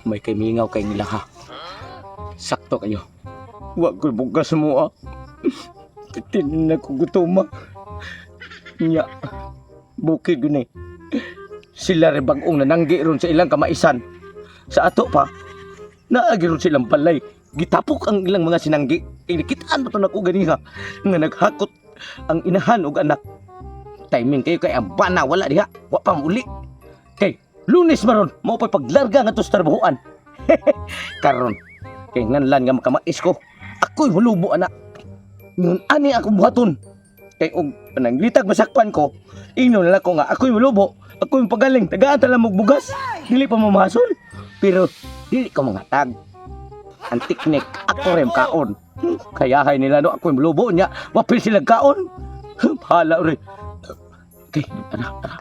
May kay mingaw kay nila ha. Sakto kayo. Wa ko'y bugas mo ah. Titin na ko gutoma. Nya. Bukid yun eh. Sila rin bagong nananggi ron sa ilang kamaisan. Sa ato pa, naagi ron silang balay. Gitapok ang ilang mga sinanggi. Inikitaan pa to nako ganiha nga naghakot ang inahan og anak. Timing kayo kay ang bana wala diha. Wa pa uli. Kay Lunes maron, mao pa'y paglarga nga to sa trabahoan. Karon, kay nganlan nga makamais ko. Ako'y hulubo ana. Ngun ani akong buhaton. Kay og pananglitag masakpan ko, ingnon na lang ko nga ako'y hulubo, ako'y pagaling, tagaan ta lang bugas. Dili pa mo mahasol. Pero dili ko mangatag. Ang teknik, ako rin kaon. Kayahay nila no, ako'y hulubo niya. Wapil sila kaon. Bahala rin. Kay, ara, ara.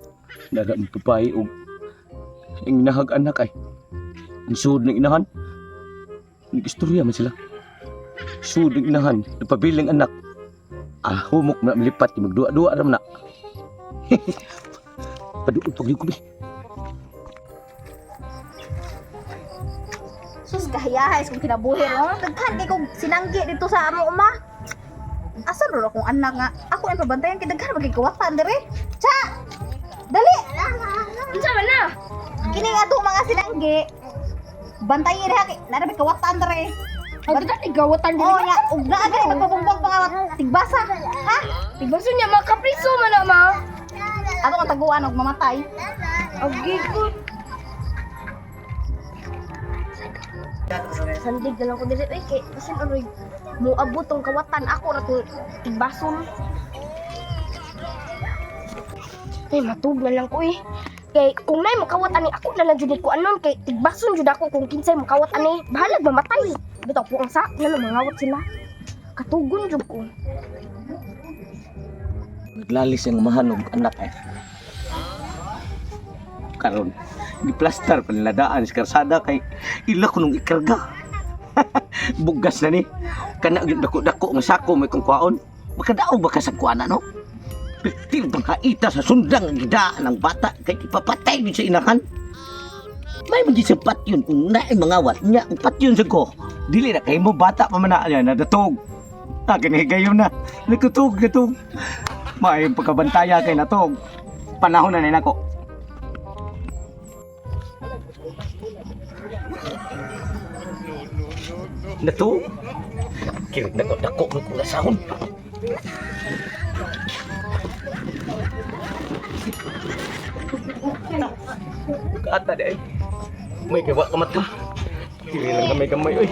Nara ang babae og ang inahag anak ay. Ang suod ng inahan. Nag-istorya man sila. Suod ng inahan, napabiling anak. Ah, humok na malipat, magduwa-duwa ram na. Paduod pag ko. Sus, kahiyahay kung kinabuhi ro. Daghan kay kong sinanggi dito sa among uma. Asa ro akong anak nga? Ako ang pabantayan kay daghan magig kawatan dire. Cha! Dali! Unsa man na? Kini nga atong mga sinanggi. Bantayi diha kay naa ra kawatan dire. Ang kita tigawatan Oh, dili. nya ug naa gani magpabumbong mga tigbasa. Ha? Tigbaso niya makapriso man na ma. Ato ang taguan og mamatay. Agi ko. Sandig na lang ko dili oy kay basin aroy moabot tong kawatan ako ra tong tigbason. Ay matug na lang ko eh. Kay kung nay makawat ani ako na lang jud ko anon kay tigbason jud ako kung kinsay makawat ani bahalag mamatay. Bitaw po ang sa na lang mangawat sila. Katugon jud ko. Naglalis ang amahan og anak ay. Karon, giplastar pa nila daan sa karsada kay ila ko nung ikarga. Bugas na ni. Kana gyud dako-dako nga sako may kong kwaon. Makadaog ba ka sa kuana no? Pitil bang haita sa sundang ang gidaan ng bata kay ipapatay gyud sa inahan. May man sa patyon kung naay mangawat nya ang patyon sa ko. Dili na kay mo bata pa man na niya nadatog. Ah, kanihigayon na. Nagkutog, natog. May pagkabantaya kay natog. Panahon na nako. Nato. Kirig na ko dako ng kong nasahon. Kaata di ay. May kay wa ka mata. Dili lang gamay-gamay oy.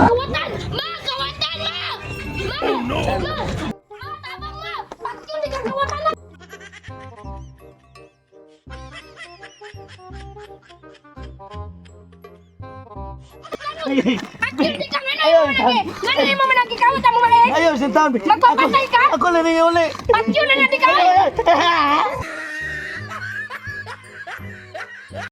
Kawatan! Ma! Kawatan! Ma! Ma! Oh no! Ma! Ma! Tabang ma! Patyon di kang kawatan na! Ay, ay. Patyon di kang ano mo managi! Ngano imo managi kawatan mo managi? Ayaw, sintabi. Magpapatay ka? Ako lang rin uli. Patyon na na di ka! Ay, ay, ay.